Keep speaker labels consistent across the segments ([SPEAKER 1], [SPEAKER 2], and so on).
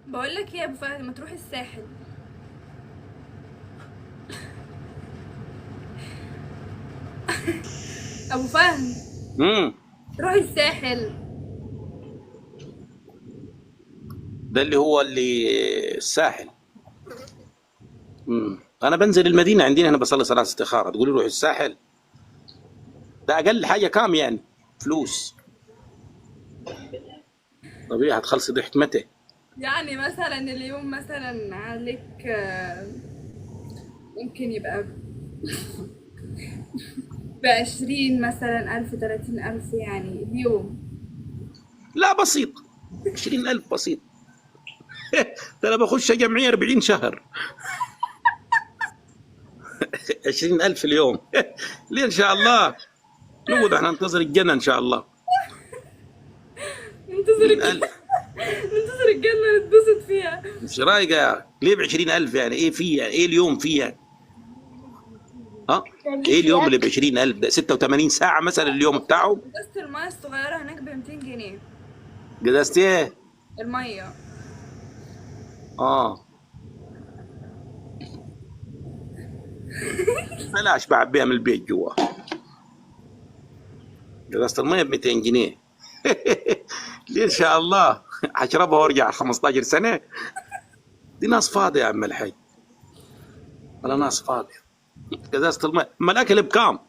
[SPEAKER 1] بقول لك ايه يا ابو فهد، ما تروح الساحل. ابو فهد
[SPEAKER 2] امم
[SPEAKER 1] روح الساحل.
[SPEAKER 2] ده اللي هو اللي الساحل. انا بنزل المدينة عندنا هنا بصلي صلاة استخاره، تقولي روح الساحل؟ ده اقل حاجة كام يعني فلوس؟ طبيعي هتخلصي ضحك متى؟
[SPEAKER 1] يعني مثلا اليوم مثلا عليك ممكن يبقى 20 مثلا ألف، 30 ألف يعني اليوم.
[SPEAKER 2] لا بسيط، 20000 بسيط. ده انا بخش جمعية 40 شهر. 20000 اليوم. ليه ان شاء الله؟ نقعد احنا ننتظر الجنة ان شاء الله.
[SPEAKER 1] ننتظر الجنة.
[SPEAKER 2] 20000
[SPEAKER 1] ننتظر الجنة نتبسط فيها.
[SPEAKER 2] مش رايقة ليه ب 20000؟ يعني ايه فيها؟ ايه اليوم فيها؟ ها ايه اليوم اللي ب 20000 ده؟ 86 ساعة مثلا اليوم بتاعه.
[SPEAKER 1] ازازة المية الصغيرة هناك ب 200 جنيه.
[SPEAKER 2] قدست ايه؟
[SPEAKER 1] المية.
[SPEAKER 2] اه بلاش، بعبيها من البيت جوا. قزازة المية ب 200 جنيه. ليه ان شاء الله؟ هشربها وارجع 15 سنة. دي ناس فاضية يا عم الحي، ولا ناس فاضية. قزازة المية، ما الاكل بكام؟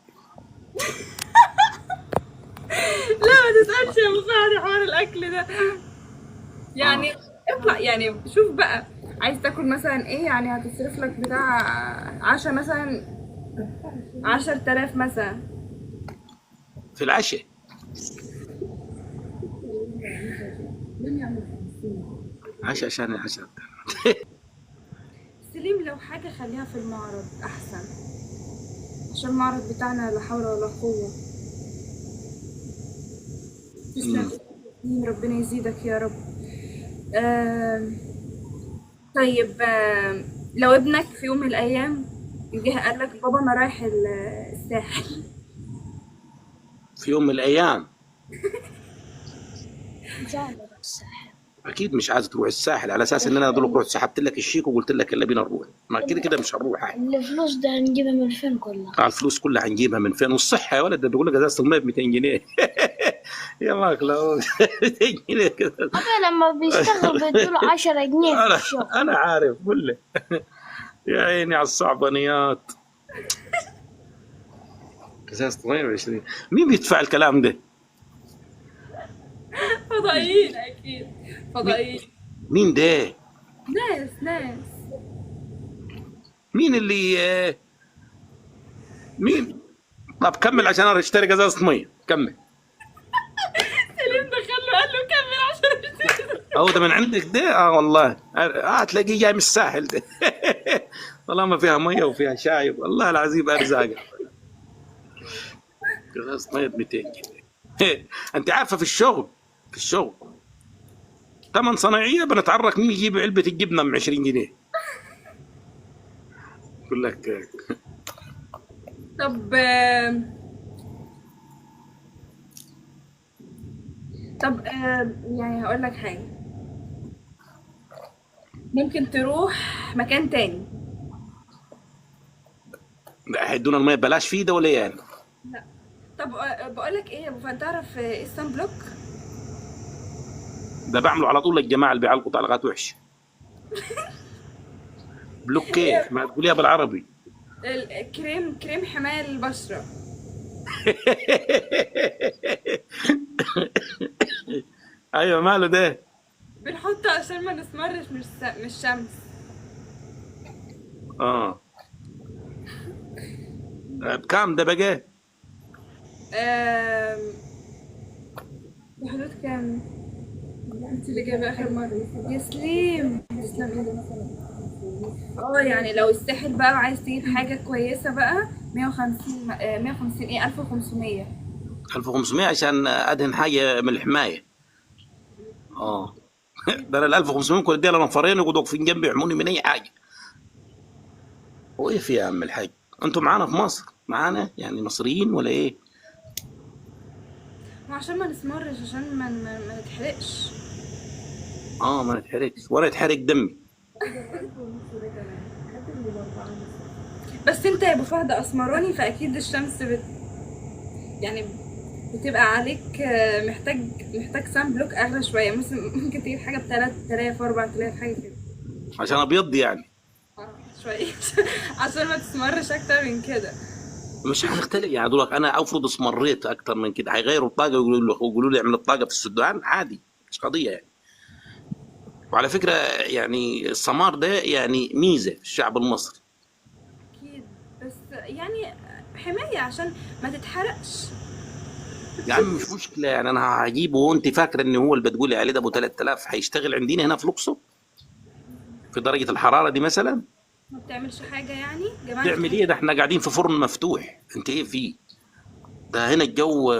[SPEAKER 1] لا ما تسألش يا ابو فهد حوار الأكل ده. يعني اطلع، يعني شوف بقى عايز تاكل مثلا ايه، يعني هتصرف لك بتاع عشا مثلا 10,000 مثلا
[SPEAKER 2] في العشاء. عشاء عشان 10.
[SPEAKER 1] سليم لو حاجة خليها في المعرض أحسن، عشان المعرض بتاعنا لا حول ولا قوة. تسلم سليم، ربنا يزيدك يا رب. طيب، لو ابنك في يوم من الأيام جه قال لك بابا أنا رايح الساحل.
[SPEAKER 2] في يوم من الايام
[SPEAKER 3] ان شاء الله بروح الساحل.
[SPEAKER 2] اكيد مش عايز تروح الساحل على اساس ان انا اقول لك روح، سحبت لك الشيك وقلت لك يلا بينا نروح. ما كده كده مش هنروح يعني.
[SPEAKER 3] الفلوس ده هنجيبها من فين كلها؟
[SPEAKER 2] الفلوس كلها هنجيبها من فين؟ والصحة يا ولد، ده بيقول لك ازازة المية ب 200 جنيه. يا ماكله 200 جنيه كده.
[SPEAKER 3] أبي لما بيشتغل بيدوله 10 جنيه في
[SPEAKER 2] انا
[SPEAKER 3] الشغل.
[SPEAKER 2] انا عارف، قول لي. يا عيني على الصعبانيات. ازازة مية ب 20. مين بيدفع الكلام ده؟
[SPEAKER 1] فضائيين أكيد، فضائيين.
[SPEAKER 2] مين ده؟
[SPEAKER 1] ناس
[SPEAKER 2] مين اللي مين؟ طب كمل عشان انا اشتري قزازة مية. كمل.
[SPEAKER 1] سليم دخل له قال له كمل عشان اشتري.
[SPEAKER 2] هو ده من عندك ده؟ والله تلاقيه جاي من الساحل ده. طالما فيها مية وفيها شاي، والله العظيم ارزاق. قزازة مية ب 200 جنيه. انت عارفه في الشغل، في الشغل ثمن صناعية بنتعرك مين يجيب علبة الجبنة ب 20 جنيه. يقول لك
[SPEAKER 1] طب طب يعني هقول لك حاجة، ممكن تروح مكان تاني.
[SPEAKER 2] هيدونا المية ببلاش فيه ده ولا ايه يعني؟
[SPEAKER 1] لا. طب بقول لك ايه يا ابو فهد، تعرف ايه ال sun block؟
[SPEAKER 2] ده بعمله على طول للجماعة اللي بيعلقوا تعليقات وحشة. block ايه؟ ما تقوليها بالعربي.
[SPEAKER 1] الكريم، كريم حماية للبشرة.
[SPEAKER 2] ايوه ماله ده؟
[SPEAKER 1] بنحطه عشان ما نسمرش من الشمس.
[SPEAKER 2] بكام ده بقى؟
[SPEAKER 1] بحدود كام؟ انت اللي جايبه اخر مرة يا سليم. تسلم. يعني لو الساحل بقى وعايز تجيب حاجة كويسة بقى 150، 150 ايه، 1500.
[SPEAKER 2] 1500 عشان ادهن حاجة من الحماية. ده انا ال 1500 ممكن اديها لنفرين يقعدوا واقفين جنبي يحموني من اي حاجة. هو ايه في يا عم الحاج؟ انتوا معانا في مصر؟ معانا يعني مصريين ولا ايه؟
[SPEAKER 1] ما عشان ما نسمرش، عشان ما نتحرقش.
[SPEAKER 2] ما نتحرقش ولا يتحرق دمي.
[SPEAKER 1] بس انت يا ابو فهد اسمراني، فاكيد الشمس يعني بتبقى عليك، محتاج sun block اغلى شويه، مثلا ممكن تجيب حاجه ب 3000 4000 حاجه كده.
[SPEAKER 2] عشان ابيض يعني.
[SPEAKER 1] شويه عشان ما تسمرش اكتر من كده.
[SPEAKER 2] مش هنختلف يعني، دولك انا افرض اسمريت اكتر من كده هيغيروا الطاقه ويقولوا لي اعمل الطاقه في السودان عادي، مش قضيه يعني. وعلى فكره يعني السمار ده يعني ميزه في الشعب المصري.
[SPEAKER 1] اكيد، بس يعني حمايه عشان ما تتحرقش.
[SPEAKER 2] يا عم مش مشكله يعني، انا هجيبه. وانت فاكره ان هو اللي بتقولي عليه ده ابو 3000 هيشتغل عندنا هنا في الاقصر في درجه الحراره دي مثلا؟
[SPEAKER 1] ما بتعملش حاجه يعني جماعه.
[SPEAKER 2] تعمل ايه؟ ده احنا قاعدين في فرن مفتوح، انت ايه فيه؟ ده هنا الجو.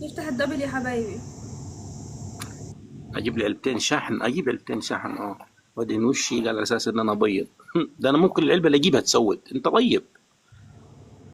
[SPEAKER 1] نفتح ال double يا حبايبي.
[SPEAKER 2] اجيب لي علبتين شحن، اجيب علبتين شحن وادهن وشي قال على اساس ان انا ابيض. ده انا ممكن العلبه اللي اجيبها تسود. انت طيب.